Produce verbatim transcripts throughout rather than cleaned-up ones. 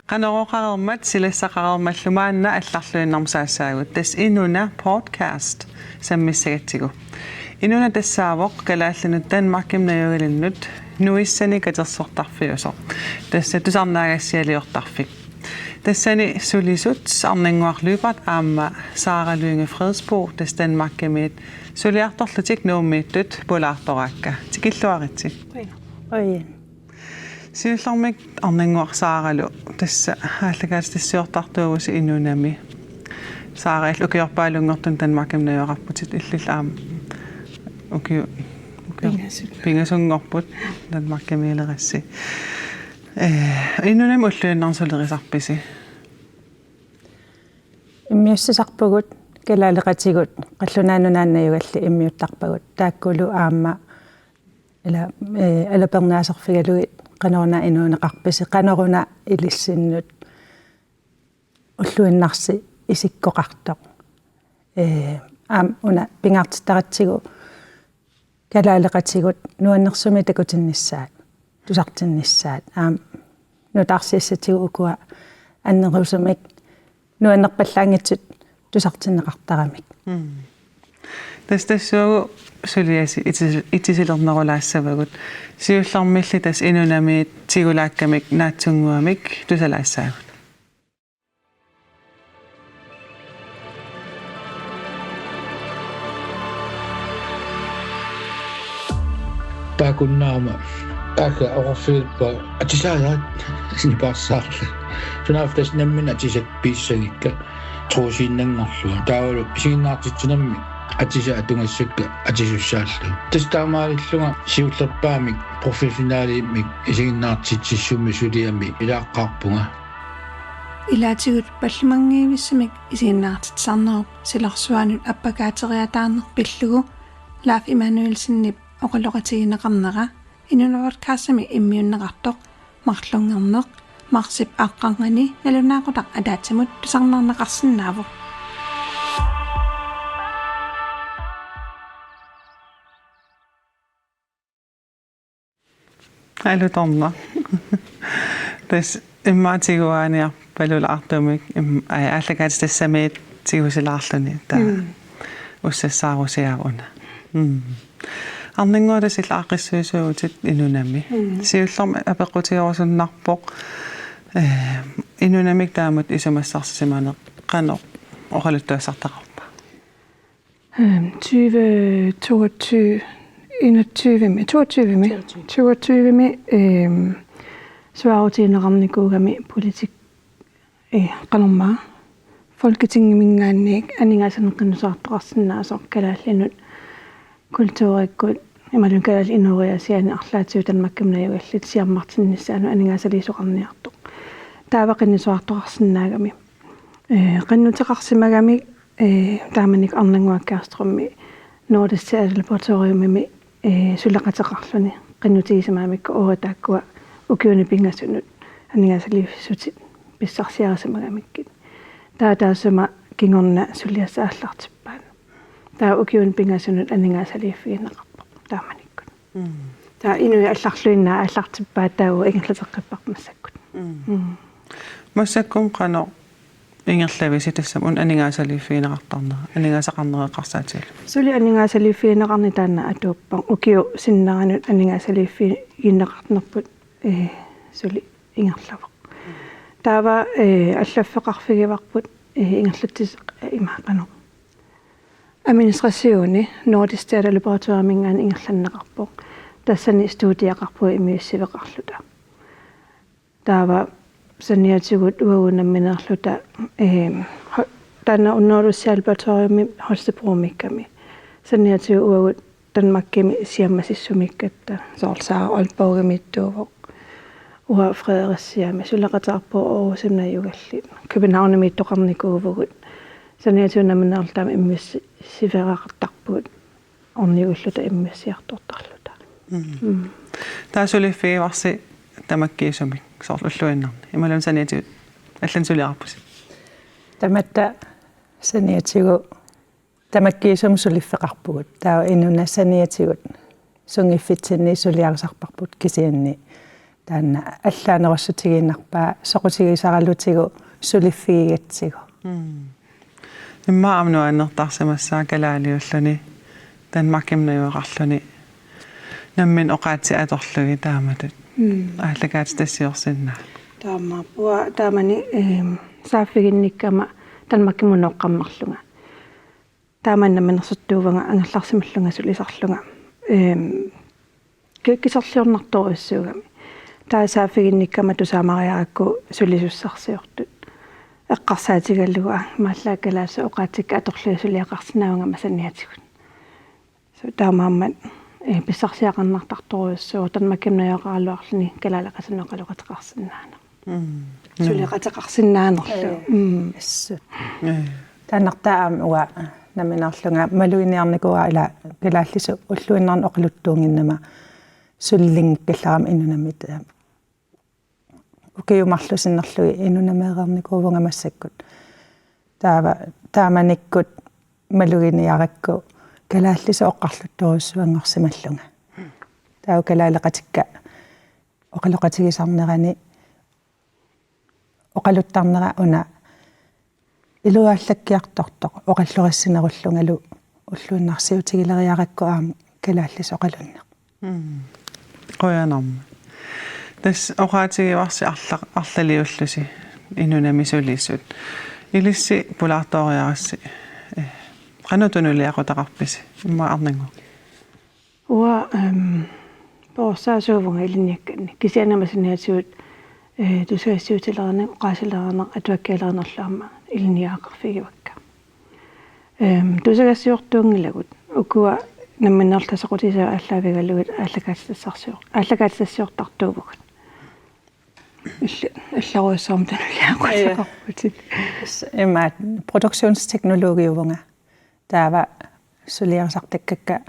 Qanoq oqareermat silassaqareermallu maanna allarluinnarmut saassaagut. Tassa Inuna podcast sammissagatsigu. Inuna tassaavoq kalaallinut Danmarkimut najugalinnut nuissani katersortarfiusoq. Tassa tusarnaagassialiortarfik. Tassani sulisut Arnannguaq Lyberth aamma Sara Lynge Fredsbo tassa Danmarkimiit suliartorlutik Nuummiittut pulaartoraakka. Tikilluaritsi. Oi. Siullermik Arnannguaq Saralu tassa aallakaatitassiortartuuvusi Inunami. Sara, illit ukiorpaalunngortut Danmarkimut najugaqarputit, illit aamma ukiu-, ukior-, Pingasut. Pingasunngorput Danmarkimiilerassi. Eh, Inunami ulluinnarni sulerisarpisi? Immiussisarpugut, kalaaleqatigut, Qallunaat Nunaannut najugallit immiuttarpagut. Taakkulu aamma ila, eh, alapernaaserfigalugit qanoruna inuuneqarpisi, qanoruna ilissinnut ulluinnarsi isikkoqartoq. Eh, aamma una pingaartittaratsigu kalaaleqatigut nuannersumik takutinnissaat, tusartinnissaat. Aamma nutaarsiassatigut ukua annerusumik nuannerpallaanngitsut tusartinneqartaramik. Mm. Tassa tassuugu suliasi itis-, itisilernerulaassavagut. Siullermilli tassa Inunamiit tigulaakkamik naatsunnguamik tusalaassaagut. Taakkunnaama taakku oqorfiuppa atisaajaat sinipaarsaarli. Sunaaffa tassa nammineq atisat piissagikka truusiinnanngorlugit. Taavalu isiginnaartitsinermi atisat atugassakka atisussaallugit. Tassa taamaalillunga siullerpaamik professionelimik isiginnaartitsissummik suliami ilaaqqaarpunga. Ilaatigut pallumanngivissamik isiginnaartitsisarnerup silarsuaanut appakaateriataarneq pillugu Leif Emanuelsenip oqaloqatigineqarnera Inuna Podcastimi immiunneqartoq marlunngorneq marsip aqqarngani nalunaaqutaq ataatsimut tusarnaarneqarsinnaavoq. Alutornaq. Tassa immaqa tiguaaniarpalulaartumik im-, ai, aallakaatitassamiit tigusilaarluni taava. Mm. Ussassaarusiaavuna. Mm. Arnannguaq, tassa illit aaqqissuisuuvutit Inunami. Mm. Siullermik apeqqutigerusunnarpoq, eh, Inunamik taamatut isumassarsisimaneq qanoq oqaluttuassartaqarpa? Øhm, tyve toogtyve, enogtyve, toogtyve, toogtyve. Toogtyve, øhm, suaarutigineqarnikuugami politik, eh, qanormaa Folketingiminngaanniit aningaasanik qinnuteqartoqarsinnaasoq kalaallinut kulturikkut imaluunniit kalaallit inooriaasiaanni arlaatigut Danmarkimut najugallit siammartinnissaanut aningaasaliisoqarniartoq. Taava qinnuteqartoqarsinnaagami. Eh, qinnuteqarsimagami, eh, taamanikkut Arnannguaq Kjærstrømi Nordisk Teaterlaboratoriumimi, eh, suleqateqarluni qinnutigisimagamikku uagut taakkua ukiuni pingasunut aningaasaliiffiusutit pissarsiarisimagamikkit. Taava taassuma kingorna suliassaq aallartippaat. Taava ukiuni pingasunut aningaasaliiffigineqarpoq taamanikkut. Mm. Taava inuit allarluinnaat aallartippaat taava ingerlateqqipparput massakkut. Mm. Mm. Massakkut qanoq ingerlavisi tassami una aningaasaliiffigineqartarnera, aningaasaqarneq eqqarsaatigalugu? Suli aningaasaliiffigineqarneq taanna atuuppoq. Ukiup sinneranut aningaasaliiffigineqarnerput, eh, suli ingerlavoq. Taava, eh, allaffeqarfigivarput, eh, ingerlatsis-, eh, ima qanoq. Administrationi Nordisk Teaterlaboratoriuminngaanniit ingerlanneqarpoq. Tassani studiaqarpugut immiussiveqarluta. Taava saniatigut uagut nammineerluta, eh, ho-, taanna unnualussialaboratoriumi Holstebromiikkami. Saniatigut uagut Danmarkimi siammasissumiikkatta, soorlu Sara Aalborgimiittuuvoq. Uanga Fredericiami, suleqateqarpugut Aarhusimi najugallit. Københavnimiittoqarnikuuvugut. Saniatigut nammineerluta aamma immiussiveqartarpugut ornigulluta immiussiartortarluta. Mm. Mm. Taava suliffigivarsi tamakkiisumik soorlu ulluinnarni? Imaluunniit saniatigut allanik suliaqarpusi? Tamatta saniatigut tamakkiisumik suliffeqarpugut. Taava inuna saniatigut sunngiffitsinni suliarisarparput kisianni taanna allaanerussutigiinnarpaa soqutigisaralutigu suliffigigatsigu. Mm. Immaqa aamma nuannertarsimassaaq kalaaliulluni, Danmarkimut najugaqarluni, nammineq oqaatsit atorlugit taamatut. Mm. Aallakaatitassiorsinnaaneq. Taamaappoq taamani, ehm, saaffiginnikkama Danmarkimut nooqqammerlunga. Taamani namminersortuuvunga angerlarsimallunga sulisarlunga. Ehm, ki-, kiserliornartorujussuugami. Taava saaffiginnikkama tusaamariarakku sulisussarsiortut. Eqqarsaatigalugu aamma allaat kalaallisut oqaatsikka atorlugit suliaqarsinnaagama saniatigut. So taamaammat, eh, pissarsiaqarnartartorujussuuvoq Danmarkimut najugaqaraluarluni kalaaleqatannut oqaloqateqarsinnaaneq. Mm. Suleqateqarsinnaanerlu. Ee. Mm. Assut. Ee. Taannartaa aamma uanga nammineerlunga maluginiarnikuuara ila kalaallisut ulluinnarni oqaluttuunnginnama sulilinngikkallarama inunamit. Ukiut marluk sinnerlugit inunameereernikuuvunga massakkut. Taava taamanikkut maluginiarakku kalaallisut oqaluttorujussuanngorsimallunga. Taava kalaaleqatikka oqaloqatigisarnerani oqaluttarnera una iluaallakkiartortoq oqallorissinerullungalu ulluinnarsiutigileriarakku aamma kalaallisut oqalunneq. Mm. Qujanarmi. Tassa oqaatigivarsi arla-, arlaliullusi inunamik sulisut. Ilissi pulaartooriarassi, eh, qanoq tunuliaqutaqarpisi? Immaqa Arnannguaq. Uanga, ehm, perorsaasuuvunga ilinniakkanni. Kisianni aamma saniatigut, eh, tusagassiuutilerineq, oqaasilerineq, atuakkialerinerlu aamma ilinniagaqarfigivakka. Ehm, tusagassiortuunngilagut. Ukua nammineerluta soqutigisavut aallaavigalugit aallakaatitassarsior-, aallakaatitassiortartuuvugut. Ill-, illarujussuarmik tunuliaqutaqarputit. Immaqa produktionsteknologiuvunga. Taava suliarisartakkakka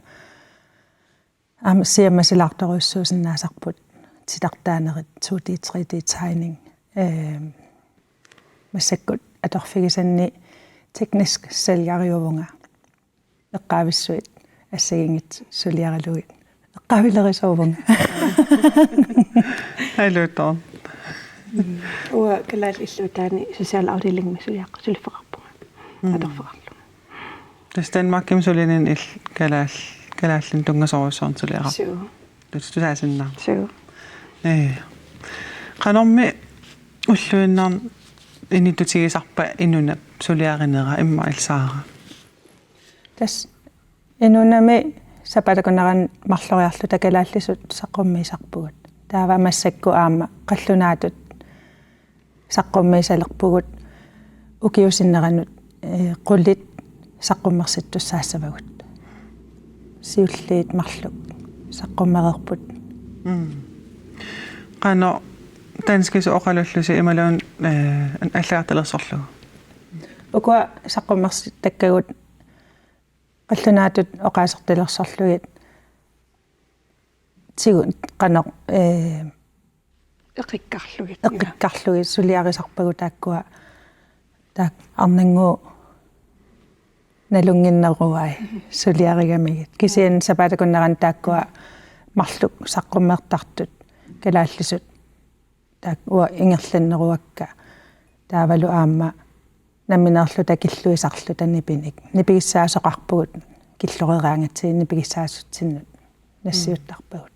aamma siammasilaartorujussuusinnaasarput titartaanerit to D, tre D tegning. Ehm, massakkut atorfigisanni teknisk sælgeriuvunga. Eqqaavissuit assigiinngitsut suliaralugit eqqaavilerisuuvunga. Alutornaq. Uanga kalaallit illuutaani socialafdelingimi suliaq-, suliffeqarpunga. Mm. Atorfeqarlunga. Tassa Danmarkimi sulininni il-, kalaal-, kalaallinut tunngasorujussuarnik suliaqarputit. Suu. Tus-, tusaasinnaavoq. Suu. Ee. Qanormi ulluinnarni inuttutigisarpa inunap suliarinera immaqa Sara? Tassa inunami sapaatip akunnera marloriarluta kalaallisut saqqummiisarpugut. Taava massakkut aamma qallunaatut saqqummiisalerpugut ukiup sinneranut, eh, qulit saqqummersittussaassavagut. Siulliit marluk saqqummereerput. Mm. Qanoq danskisut oqalullusi imaluunniit, eh, allagartalersorlugu? Ukua saqqummersittakkagut qallunaatut oqaasertalersorlugit tigu-, qanoq, eh, Eqikkarlugit. Eqikkarlugit suliarisarpagut taakkua, taakku Arnannguup nalunnginneruai suliarigamigit. Kisianni sapaatip akunnerani taakkua marluk saqqummertartut kalaallisut taakku uanga ingerlanneruakka taavalu aamma nammineerluta killuisarluta nipinik. Nipigissaasoqarpugut killoreeraangatsigit nipigissaasutsinnut nassiuttarpagut.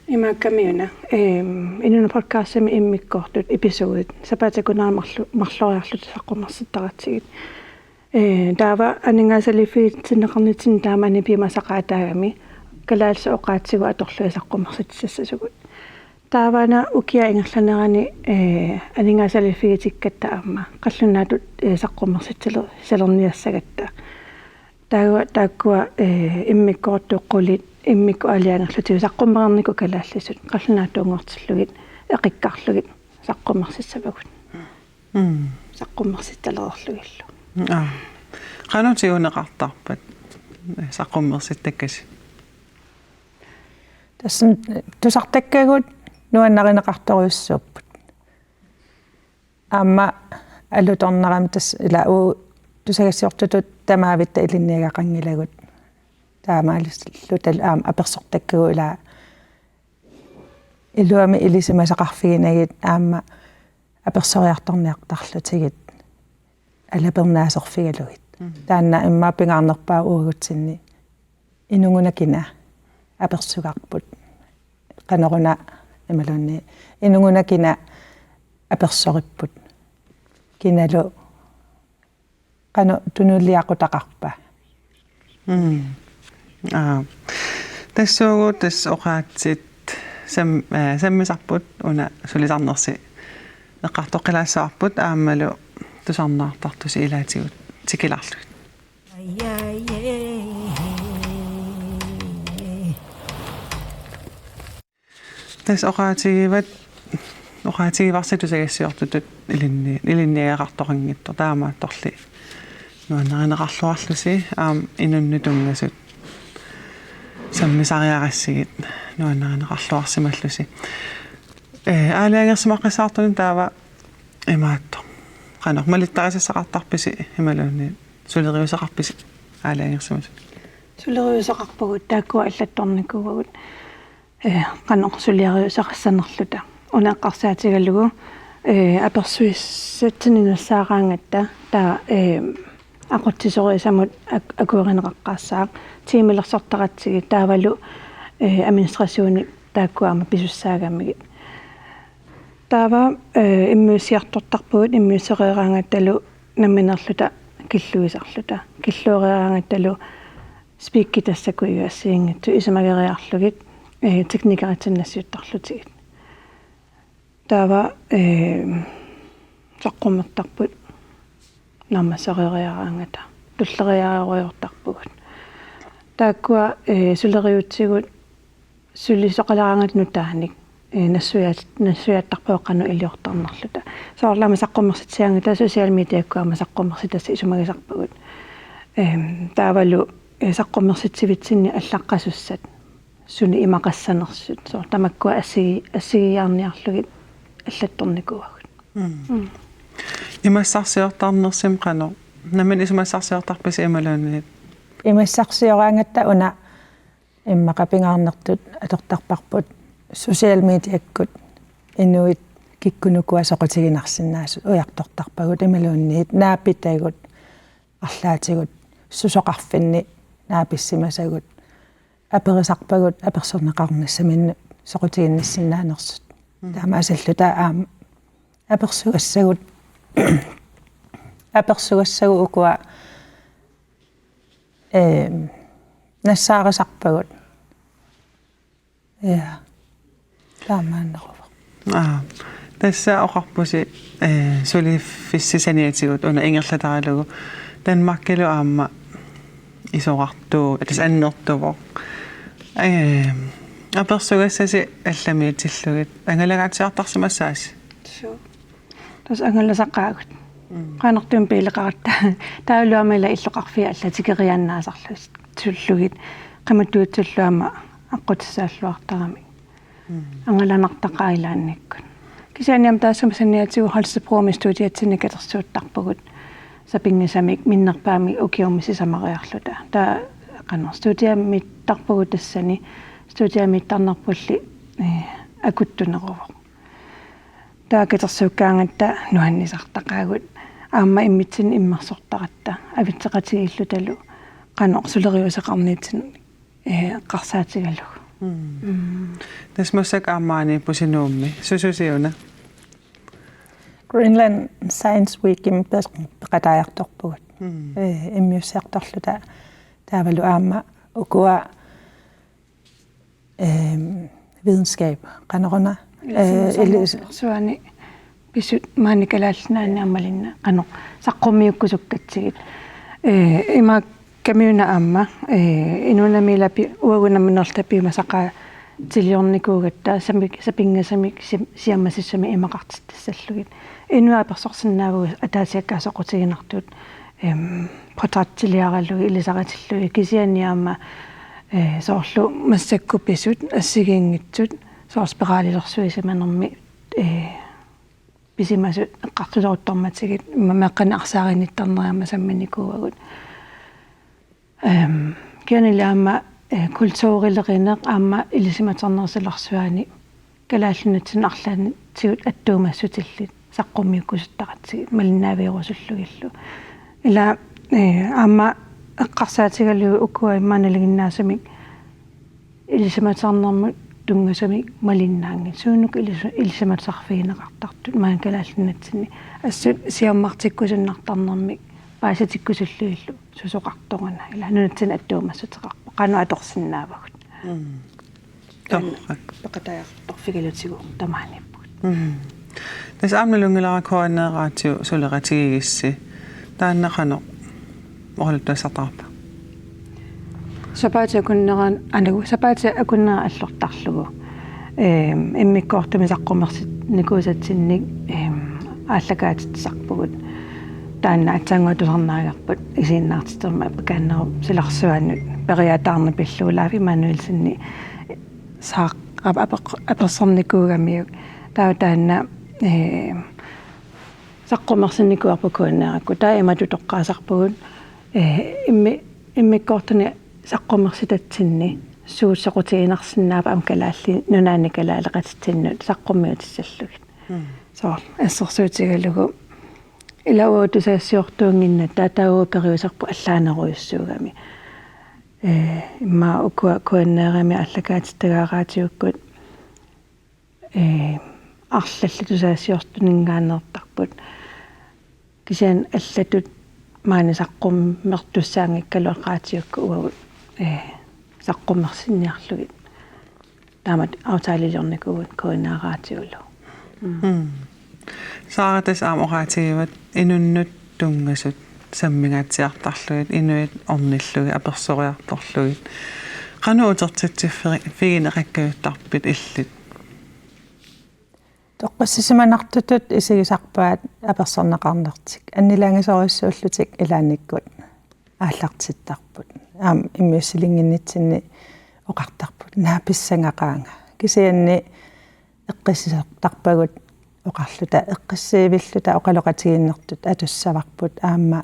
Imaakkamiuna, ehm, Inunnut podcastimi immikkoortut episodit, sapaatip akunnera marlu-, marloriarluta saqqummersittaratsigit. Eh, taava aningaasaliiffigitinneqarnitsinni taamani piumasaqaataagami kalaallisut oqaatsigut atorlugit saqqummersitsisassasugut. Taavana ukiup ingerlanerani, eh, aningaasaliiffigitikkatta aamma qallunaatut, eh, saqqummersitsile-, salerniassagatta. Taava taakkua, eh, immikkoortut qulit, immikkut aalajangerlutigu saqqummereernikut kalaallisut, qallunaatuunngortillugit, eqikkarlugit, saqqummersissavagut. Mm. Saqqummersittalereerlugillu. Aa. Qanoq tiguneqartarpat saqqummersittakkasi? Tassa tusartakkagut nuannarineqartorujussuupput. Aamma alutornarami tassa ila uu tusagassiortutut tamaavitta ilinniagaqanngilagut. Taamaalilluta aamma apersortakkagut ila iluamik ilisimasaqarfiginagit aamma apersoriartorniartarlutigit alapernaaserfigalugit. Mm. Taanna immaqa pingaarnerpaaq uagutsinni inunnguna kina apersugarput. Qanoruna imaluunniit inunnguna kina apersoripput. Kinalu qanoq tunuliaqutaqarpa. Mm. Aa. Tassuugu tassa oqaatsit sam-, eh, sammisarput una sulisarnersi eqqartoqqilaassavarput aammalu tusarnaartartusi ilaatigut tikilaarlugit. Tassa oqaatigivat, oqaatigivarsi tusagassiortutut ilinni-, ilinniagaqartoqanngitsoq taamaattorli nuannarineqarluarlusi aamma inunnut tunngasut sammisariaqassigit nuannarineqarluarsimallusi. Ee, aalajangersimaqqissaartunut taava imaattoq. Qanoq malittarisassaqartarpisi imaluunniit suleriuseqarpisi aalajangersimasut? Suleriuseqarpugut taakkua allattornikuuagut. Ee, qanoq suliariuseqassanerluta. Una eqqarsaatigalugu, ee, apersuissatsinnut nassaaraangatta taava, ee, aqutsisorisamut ak-, akuerineqaqqaassaaq. Tiimilersortaratsigit taavalu, ee, administrationi taakkua aamma pisussaagamigit. Taava, ee, immiussiartortarpugut, immiussereeraangattalu nammineerluta killuisarluta. Killuereeraangattalu spiikki tassa kuiu assigiinngitsut isumageriarlugit, ee, teknikeritsinni nassiuttarlutigit. Taava, ee, saqqummertarput naammassereeriaraangata tulleriiaarujortarpugut. Taakkua, ee, suleriutsigut sulisoqaleraangat nutaanik, ee, nassuiaat-, nassuiaattarpagut qanoq iliortarnerluta. Soorlu aamma saqqummersitsigaangatta social mediakkut aamma saqqummersitassat isumagisarpagut. Em, taavalu, ee, saqqummersitsivitsinni allaqqasussat. Sunik imaqassanersut. Soorlu tamakkua assigi-, assigiiaarniarlugit allattornikuuagut. Mm. Mm. Imassarsiortarnersimi qanoq? Nammineq isumassarsiortarpisi imaluunniit? Imassarsioraangatta una immaqa pingaarnertut atortarparput social mediakkut inuit kikkunnukua soqutiginarsinnaasut ujartortarpagut imaluunniit naapitagut arlaatigut susoqarfinni naapissimasagut aperisarpagut apersorneqarnissaminnut soqutiginnissinnaanersut. Mm. Taamaasilluta aamma apersugassagut, apersugassagut ukua, eem, nassaarisarpagut. Ja. Taamaanneruvoq. Aa, tassa oqarpusi, ee, suliffissi saniatigut una ingerlataralugu Danmarkilu aamma isorartuuvoq, tassa annertuvoq. Ee, apersugassasi allamiutillugit angalangaatsiartarsimassaasi? Suu. Tassa angalasaqaagut. Mm. Qanortuumik piileqaratta. Taavalu aamma ila illoqarfiit allat tikeriannaasarlutillugu. Qimattuitsullu aamma aqqutissaalluartaramik. Mm. Angalanartaqaat ilaannikkut. Kisianni aamma taassuma saniatigut Holstebromip studiatsinni katersuuttarpugut. Sapinngisamik minnerpaamik ukiumut sisamariarluta. Taava qanoq studiamiittarpugut tassani. Studiamiittarnerpulli, ee, akuttuneruvoq. Taava katersuukkaangatta nuannisartaqaagut. Aamma immitsinnut immersortaratta. Avitseqatigiillutalu qanoq suleriuseqarnitsinnut, ee, eqqarsaatigalugu. Mm. Mm. Tassa massakkut aamma maani pusi Nuummi. Sususi una? Greenland Science Weekimi pe-, peqataajartorpugut. Mm. Ee, immiussiartorluta taavalu aamma ukua, ehm, videnskab, qanoruna, ee, ilis- Ilisimasaarnersuani pisut maani Kalaallit Nunaanni aammalu qanoq saqqummiukkusukkatsigit. Ee, imaakkaminga aamma, ee, inuunermi ila pi-, uagut nammineerluta piumasaqaatiliornikuugatta sami-, sapinngisamik si-, siammasissumik imaqartitassallugit. Inuit apersorsinnaavugut ataasiakkaat soqutiginartut, em, portrættiliaralugit, ilisaritillugit, kisianni aamma, ee, soorlu massakkut pisut assigiinngitsut soorlu spiralilersuisimanermi, ee, pisimasut eqqartuleruttormatigit, ma-, meeqqanik arsaarinnittarneriarmata samminikuuagut. Ehm, kisiannili aamma, eh, kulturilerineq aamma ilisimaternersilarsuani Kalaallit Nunaanni arlaatigut attuumassutillit saqqummiukkusuttaratsigit malinnaavigerusullugillu. Ila, eh, aamma eqqarsaatigalugu ukua immaqa nalinginnaasumik ilisimaternermut tunngasumik malinnaanngitsut. Suunuku ilis-, ilisimatusarfigineqartartut maani Kalaallit Nunatsinni. Assut siammartikkusunnartarnermik paasitikkusullugillu susoqartoruna. Ila nunatsinni attuumassuteqarpoq. Qanoq atorsinnaavagut. Mm. Taanna peqataajartorfigalutigu tamaaniippugut. Mm. Tassa aamma nalunngilara K N R-ip suleqatigiigissi. Taanna qanoq oqaluttuassartarpa? Sapaatip akunnera, anagu, sapaatip akunnera allortarlugu. Ehm, immikkoortumi saqqummersinnikuusatsinnik, ehm, aallakaatitsisarpugut. Taanna aatsaannguaq tusarnaagarput isiginnaartitsisarmat apeqquteqarnermut silarsuanut periataarneq pillugu Laavi Immanuelsenip saaq-, ap-, apeq-, apersornikuugamiuk. Taava taanna, ehm, saqqummersinnikuuarput K N R-ikkut. Taava imatut toqqaasarpugut, eh, immi-, immikkoortuni saqqummersitatsinni suut soqutiginarsinnaapput aamma Kalaallit Nunaanni kalaaleqatitsinnut saqqummiutissallugit. Mm. Soorlu assersuutigalugu ila uagut tusagassiortuunnginnatta taava periusarput allaanerujussuugami. Eh, immaqa ukua K N R-imi aallakaatitagaat raatiukkut, eh, arlallit tusagassiortuninngaanneertarput. Kisianni allatut maani saqqummertussaanngikkaluarput raatiukkut uagut, eh, saqqummersinniarlugit. Taamatut aftaleliornikuuvugut K N R raatiullu. Mm. Mm. Saara, tassa aamma oqaatigivat inunnut tunngasut sammingaatsiartarlugit, inuit ornillugit, apersoriartorlugit. Qanoq utertitsiffigineqakkajuttarpit illit? Toqqissisimanartutut isigisarpaat apersorneqarnertik. Annilaangasorujussuullutik ilaannikkut aallartittarput. Aamma immiussilinnginnitsinni oqartarput: Naa, pissangaqaanga. Kisianni eqqissisortarpagut oqarluta, eqqissiivilluta oqaloqatigiinnertut atussavarput, aamma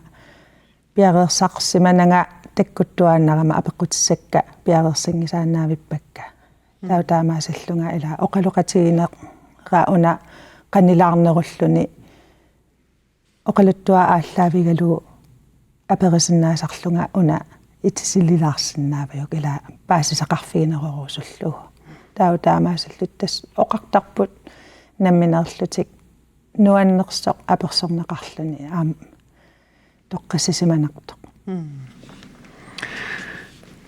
piareersarsimananga takkuttuaannarama apeqqutissakka piareersinngisaannaavippakka. Mm. Taava taamaasillunga ila oqaloqatiginera una qanilaarnerulluni oqaluttuaq aallaavigalugu aperisinnaasarlunga una itisililaarsinnaaviuk ila paasisaqarfiginerorusullugu. Taava taamaasilluta tassa oqartarput nammineerlutik nuannersoq apersorneqarluni aamma toqqissisimanartoq. Mm.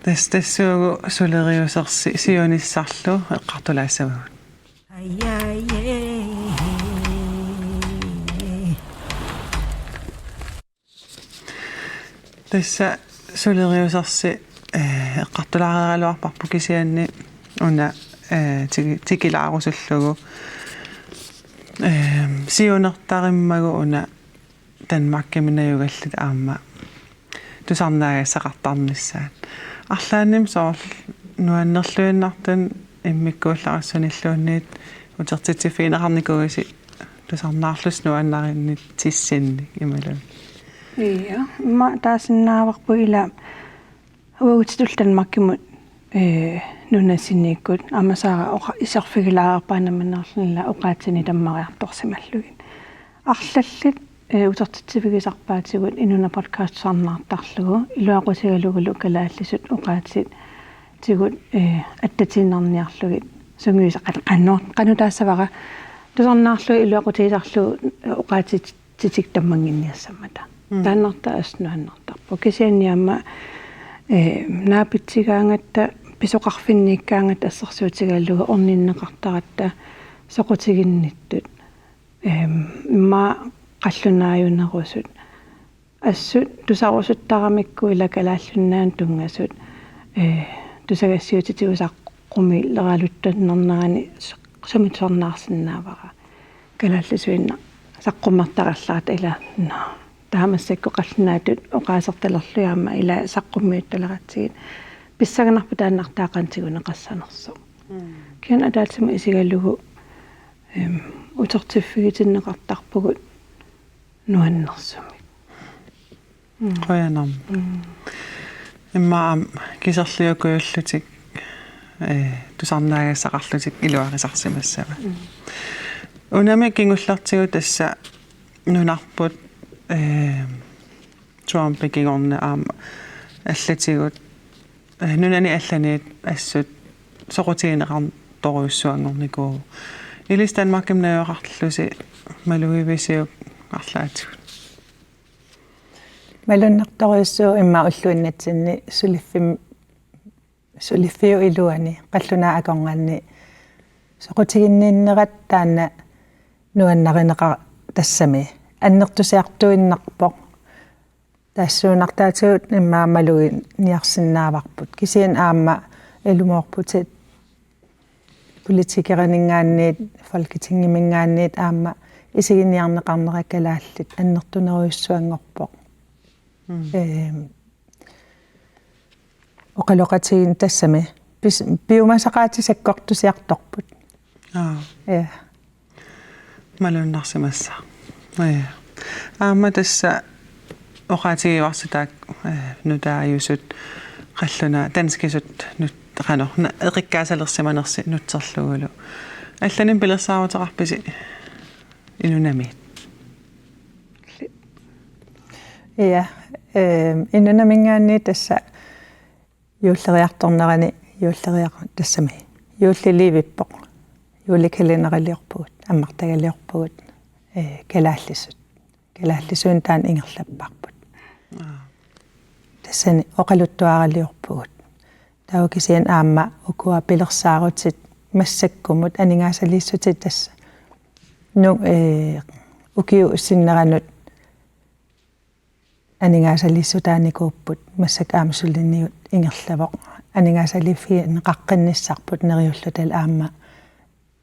Tassa tassuugu suleriusersi siunissarlu eqqartulaassavagut. Tassa suleriusersi, eh, eqqartulaareeraluarparput kisianni una, eh, tiki-, tikilaarusullugu. Eh, siunertarimmagu una Danmarkimi najugallit aamma tusarnaagassaqartarnissaat. Arlaannimi soorlu nuannerluinnartut immikkuullarissuniluunniit utertitsiffigineqarnikuuisi tusarnaarlusi nuannarinnitsissinnik imaluunniit. Ja, immaqa taasinnaavarput ila uagutitulli Danmarkimut, eh, nunatsinniikkut, aamma Saara oqa-, iserfigilaarpaa nammineerluni ila oqaatsinik tammariartorsimallugit. Arlallit, eh, utertitsivigisarpaatigut Inuna podcast tusarnaartarlugu, iluaqutigalugulu kalaallisut oqaatsitigut, eh, attatiinnarniarlugit, sungiusa-, qan-, qanoq, qanoq taassavara, tusarnaarlugu iluaqutigisarlugu, eh, oqaatsit titik tammannginniassammata. Mm. Taannartaa assut nuannertarpoq. Kisianni aamma, eh, naapitsigaangatta, pisoqarfinniikkaangatta assersuutigalugu orninneqartaratta soqutiginnittut. Ehm, immaqa qallunaajunerusut. Assut tusarusuttaramikkit ila Kalaallit Nunaanni tunngasut, eh, tusagassiuutitigut saqqummiileraluttuinnarnerani s-, sumi tusarnaarsinnaavara. Kalaallisuinnaq saqqummertarallarata ila, nå. Taava massakkut qallunaatut oqaasertalerlugit aamma ila saqqummiuttaleratsigit. Pissanganarpoq taannartaa qanoq tiguneqassanersoq. Mm. Kisianni ataatsimut isigalugu, em, utertiffigitinneqartarpugut nuannersumik. Mm. Qujanarmi. Mm. Immaqa aamma kiserliukujullutik, eh, tusarnaagassaqarlutik iluarisarsimassavatit. Mm. Unami kingullertigut tassa nunarput, eh, Trumpi kingorna aamma allatigut, eh, nunani allaniit assut soqutigineqartorujussuanngornikuuvoq. Ilissi Danmarkimi najugaqarlusi malugivisiuk arlaatigut? Malunnartorujussuuvoq, immaqa ulluinnatsinni suliffim-, suliffiup iluani qallunaat akornanni soqutiginninnerat taanna nuannarineqarpoq tassami. Annertusiartuinnarpoq. Tassuunartaatigut immaqa maluginiarsinnaavarput. Kisianni aamma ilumoorputit politikerininngaanniit, Folketingiminngaanniit aamma isiginiarneqarnera kalaallit annertunerujussuanngorpoq. Mm. Ehm, oqaloqatigiinneq tassami. Pis-, piumasaqaatit sakkortusiartorput. Aa. Ja. Malunnarsimassaaq. Ja. Aamma tassa oqaatigivarsi taakku, eh, nutaajusut, qallunaat, danskisut, nut-, qanoq, na-, eqikkaassalersimanersi nutserlugulu. Allanik pilersaaruteqarpisi Inunamiit? Ja, ehm, Inunaminngaanniit tassa juulleriartornerani juulleriar-, tassami. Juulliliivippoq. Juulekalenderiliorpugut, ammartagaliorpugut, eh, kalaallisut. Kalaallisuinnaq taanna ingerlappaarput. Aa. Tassani oqaluttuaraliorpugut. Taava kisianni aamma ukua pilersaarutit massakkumut aningaasaliissutit tassa. Nu-, eh, ukiup sinneranut aningaasaliissutaanikuupput, massakkut aamma suliniut ingerlavoq. Aningaasaliiffigineqaqqinnissarput neriullutalu aamma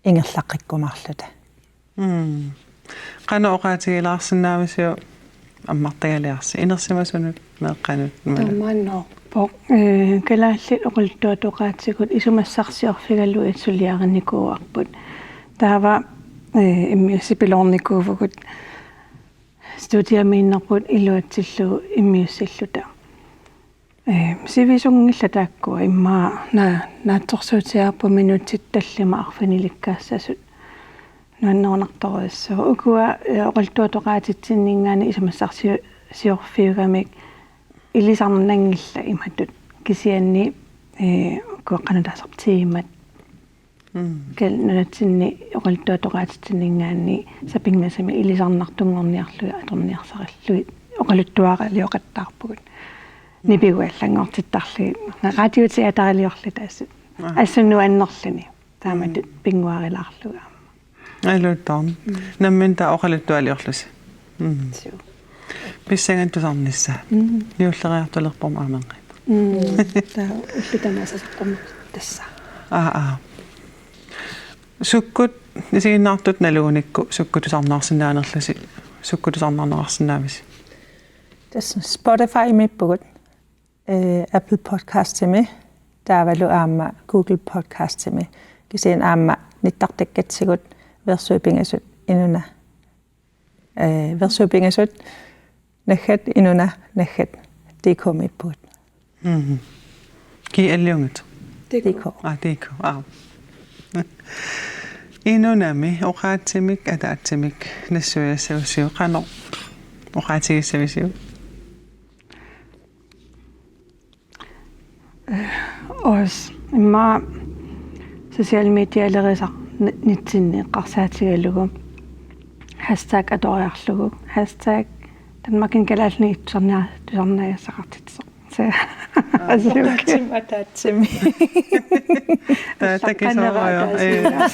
ingerlaqqikkumaarluta. Mm. Qanoq oqaatigilaarsinnaavisiuk ammartagaliarsi inersimasunut meeqqanut? Tamanna. Poq, eh, kalaallit oqaluttuatoqaatigut isumassarsiorfigalugit suliarinikuuarput. Taava, eh, immiussipiloornikuuvugut studiamiinnerput iluatsillugu immiussilluta. Eh, sivisunngillat taakkua immaqa na-, naatsorsuutigaarput minutsit tallimat arfinilikkaassasoq. Nuannerunartorujussuuvoq. Ukua, eh, oqaluttuatoqaatitsinninngaanniit isumassarsiu-, siorfiugamik ilisarnanngillat imatut. Kisianni, eh, ukua qanoq taasarpaat tiimat. Mm. Kisianni nunatsinni oqaluttuatoqaatitsinninngaanniit sapinngisamik ilisarnartunngorniarlugit atorniarsarillugit oqaluttuaralioqattaarpugut. Nipiguallanngortittarlugit. Radioteateriliorluta assut. Aa. Assut nuannerluni. Taamatut Mm. pinnguarilaarlugu aamma. Aluuttoorn. Mm. Nammineq taava oqaluttualiorlusi. Mm. Suu. Pissanganaq tusarnissaa. Mm. Juulleriartulerpoq aamma amerngit. Mm. Taava ullut tamaasa saqqummiussavara. Aa, aa. Sukkut isiginnaartut naluunikku sukkut tusarnaarsinnaanerlusi, sukkut tusarnaarneqarsinnaavisi? Tassa Spotifymiippugut, eh, Apple Podcastimi, taavalu aamma Google Podcastimi. Kisianni aamma nittartakkatsigut versuit pingasut inuna, eh, versuit pingasut naggat inuna naggat D K-miippugut. Mhm. G L-iunngitsoq? D K. D K. Aa, D K. Aa. Inunami oqaatsimik ataatsimik nassuiassagussiuk qanoq oqaatigissavisiuk? Os immaqa social medialerisaq ni-, nitsinni eqqarsaatigalugu hashtag atoriarlugu. Hashtag Danmarkimi kalaallinik tusarnia-, tusarnaagassaqartitsisoq. Se-, Aa, asuk. Oqaatsimik ataatsimik. Taava takisoorujussuuvoq. Allaqqanerat ataasiinnaq.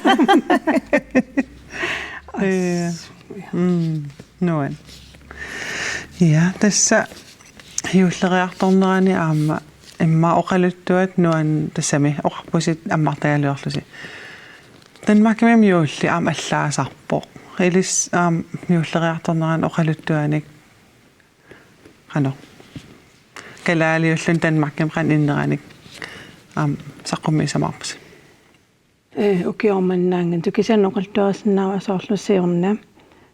Ee. Ee. As-, Mm, nuann. Ja, tassa juulleriartornerani aamma immaqa oqaluttuat nuann-, tassami oqarpusi ammartagaliorlusi. Danmarkimi juulli aamma allaasarpoq. Ilissi aamma juulleriartornerani oqaluttuanik qanoq, kalaaliulluni Danmarkimi qanoq inneranik aamma saqqummiussamaarpusi? Eh, ukioq mannaanngitsoq kisianni oqaluttuarisinnaavara soorlu siorna.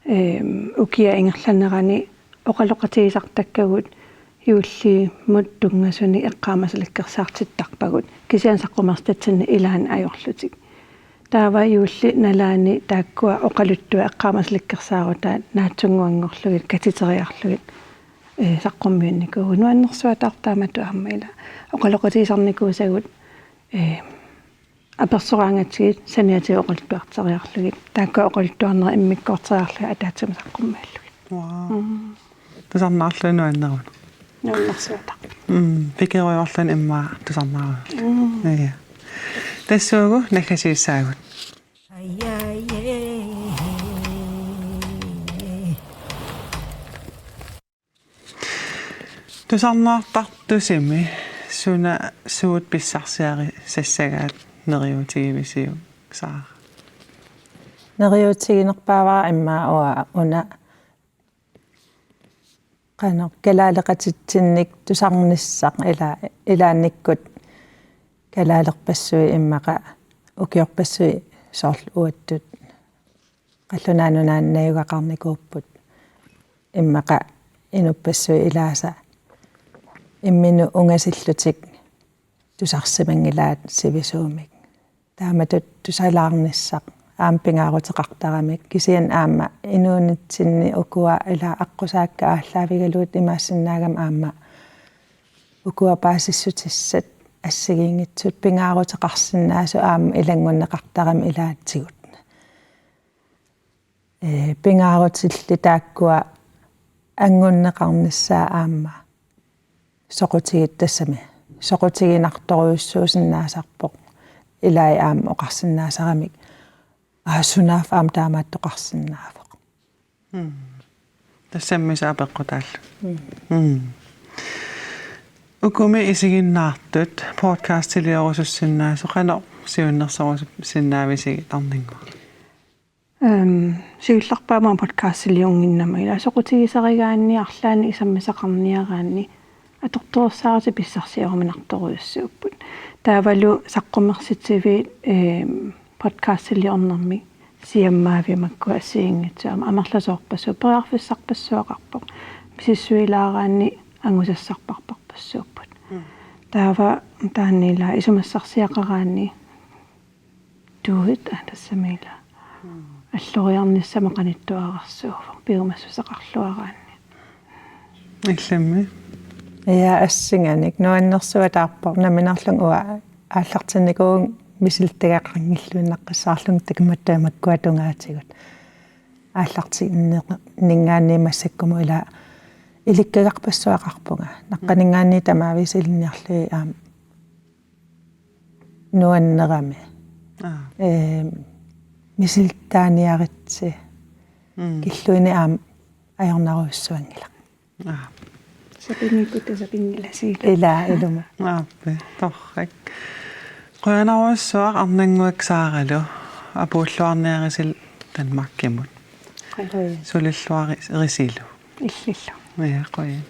Eh, ukiaq ingerlanerani oqaloqatigisartakkagut juullimut tunngasunik eqqaamasalikkersaartittarpagut. Kisianni saqqummersitatsinni ilaanni ajorlutik. Taava juullip nalaani taakkua oqaluttuat eqqaamasalikkersaarutaat naatsunnguanngorlugit, katiteriarlugit, eh, saqqummiunnikuuvugut. Nuannersuataarpoq taamatut aamma ila oqaloqatigisarnikuusagut, eh, apersoraangatsigit saniatigut oqaluttuarteriarlugit. Taakku oqaluttuarnerit immikkoorteriarlugit ataatsimut saqqummiullugit. Wow. Mm. Tusarnaarlugit nuanneruna. Nuannersuata. Mm, pikerujoorluni immaqa tusarnaarujuulluni. Mm. Ja. Tassuugu naggatigissaagut. Tusarnaartartusimi suna suut pissarsiarisassagaat neriuutigivisiuk, Saara? Neriuutiginerpaavara immaqa uanga una qanoq kalaaleqatitsinnik tusarnissaq ila-, ilaannikkut kalaalerpassuit immaqa ukiorpassuit soorlu uattut Qallunaat Nunaanni najugaqarnikuupput. Immaqa inuppassuit ilaasa imminnut ungasillutik tusarsimanngilaat sivisuumik. Taamatut tusalaarnissaq aamma pingaaruteqartaramik, kisianni aamma inuunitsinni ukua ila aqqusaakka aallaavigalugit imaassinnaagami aamma ukua paasissutissat assigiinngitsut pingaaruteqarsinnaasut aamma ilanngunneqartaramik ilaatigut. Ee, pingaarutillit taakkua anngunneqarnissaat aamma soqutigit-, tassami soqutiginartorujussuusinnaasarpoq, ilai aamma oqarsinnaasaramik: Aa, sunaaffa aamma taamaattoqarsinnaavoq. Mm. Tassami apeqqutaalluni. Mm. Mm. Ukumi isiginnaartut podcastiliorusussinnaasut qanoq siunnersorusussinnaavisigit Arnannguaq? Ehm, siullerpaamik podcastiliunnginnama ila soqutigisarigaanni arlaannik sammisaqarniaraanni atortorissaarutit pissarsioruminartorujussuupput. Taavalu saqqummersitsivit, ehm, podcastiliornermik siammaaviit makkua assigiinngitsut aamma amerlasoorpassuupput, periarfissarpassuaqarpoq. Misissuilaaraanni angusassarparparpassuupput. Mm. Taava taanna ila isumassarsiaqaraanni tuut, aa, tassami ila. Mm. Alloriarnissamut qanittuararsuuvoq piumassuseqarluaraanni. Illimmi? Ja, assinganik nuannersuataarpoq, nammineerlunga uanga aallartinnikuuvunga misilittagaqanngilluinnaqqissaarlunga takumattuimakkua tungaatigut. Aallartinninngaanniit massakkumut ila ilikkagarpassuaqarpunga. Naqqaninngaanniit tamaavisa ilinniarlugit aamma nuannerami. Aa. Ehm, misilittaaniaritsi. Mm. Killuineq aamma ajornarujussuanngilaq. Aa. Sapinngikkutta sapinngilasiillu. Ila, ilumut. Aappi, torrak. Qujanarujussuaq Arnannguaq Saaralu, apuulluarniarisillu Danmarkimut. Qujan. Sulilluarisilu. Illillu. Ja, qujan.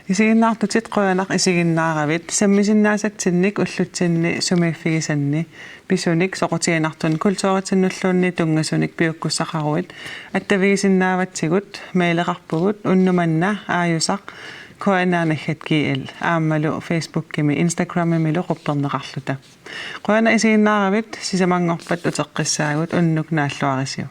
Isiginnaartutit qujanaq isiginnaaravit, sammisinnaasatsinnik ullutsinni sumiiffigisanni pisunik soqutiginartunik kulturitsinnulluunniit tunngasunik piukkussaqaruit, attavigisinnaavatsigut, maileqarpugut unnuk manna aajusaq K N R naggat G L aammalu Facebookimi Instagramimilu qupperneqarluta. Qujanaq isiginnaaravit, sisamanngorpat uteqqissaagut, unnuk naalluarisiuk.